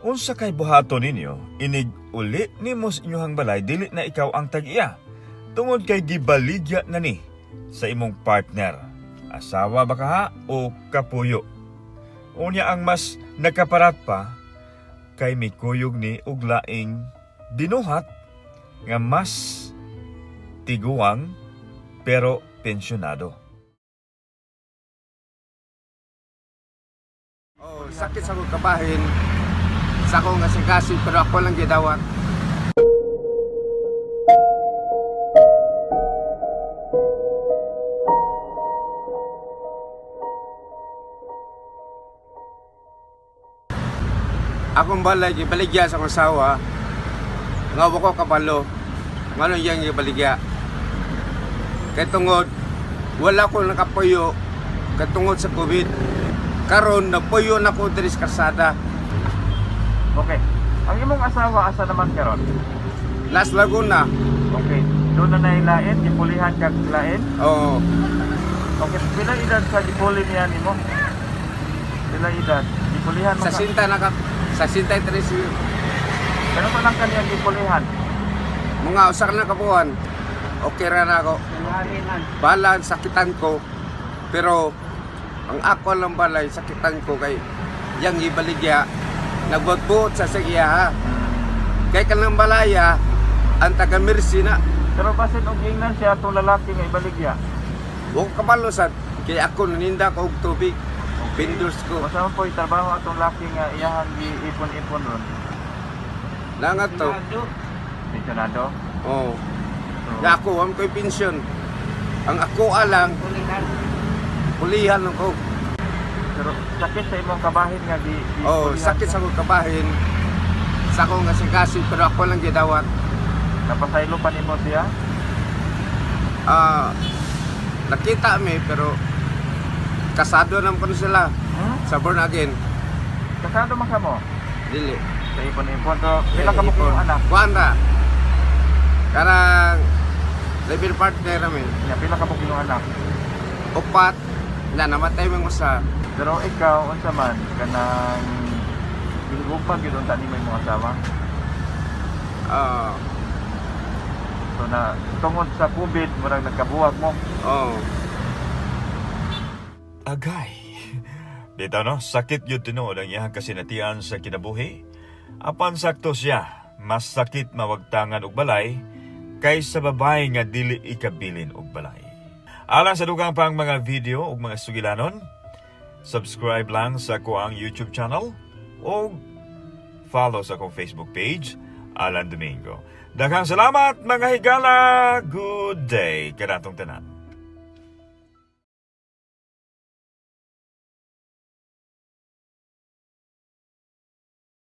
Unsa kay buhaton ninyo inig uli nimo sa inyong balay, dili na ikaw ang tag-iya tungod kay gibaligya na ni sa imong partner, asawa ba kaha o kapuyo? Unya ang mas nakaparat pa kay mikuyog ni og laing binuhat nga mas tiguang pero pensyonado. Oh, sakit sa akong kabahin. Sa akong asikasi, pero ako lang gidawat. Akong balay gibaligya sa akong asawa. Nga wa ko kabalo. Ngano iyang gibaligya? Kay tungod wala ko nakapuyo kay tungod sa COVID. Karon napuyo na ko diri sa kalsada. Okay. Ang imong asawa asa naman karon? Las Laguna. Okay. Doon na nailain, gipulihan kag lain. Oo. Okay, pila edad sa gipuli niya nimo? Pila edad? Gipulihan mo Sa ka? Sinta naka sa Sinta tres. Kano pa lang kaniya gipulihan? Mga usa ka na kabuan. Okay ra na ako. Bala ang sakitan ko. Pero ang ako lang balay sakitan ko kay yang ibaligya nagbuot sa siya ha. Kay kanang balaya ang taga Mercy na. Pero basin og ingnan siya atong lalaki nga ibaligya. Wa ko kabalo sad kay ako naninda ko og tubig. Pindus ko. Basta man po'y trabaho atong laki nga iyahang giipon-ipon ron. Nangat to. Pensyonado. Oh. So, Ya ako wa ko'y pensyon. Ang ako alang pulihan ko. pero sakit sa imong kabahin nga gi Oh, gipulihan sakit siya. sa akong kabahin. Sa akong asikasi pero ako lang gidawat. Napasaylo pa nimo siya? Ah, nakita mi pero kasado naman ko na sila sa born again. Kasado man ka mo? Dili. Sa ipon-ipon. So, pila ka mo Ipon. kayong anak? Kuan ra. Karang live partner namin. Ya, pila ka mo kayong anak? Upat na namatay mong usa. Pero ikaw, unsa man, kanang gihugpag yun unta nimo imong asawa. Ah, So na tungod sa COVID, murag nagkabuwag mo. oh. Agay. Dito no, sakit yun tinuod ang iyang kasinatian sa kinabuhi. Apan sakto siya, mas sakit mawagtangan og balay kaysa babae nga dili ikabilin og balay. Alang sa dugang pang mga video ug mga sugilanon, subscribe lang sa kuang YouTube channel o follow sa akong Facebook page, Alan Domingo. Daghang salamat, mga higala! Good day kanatong tanan.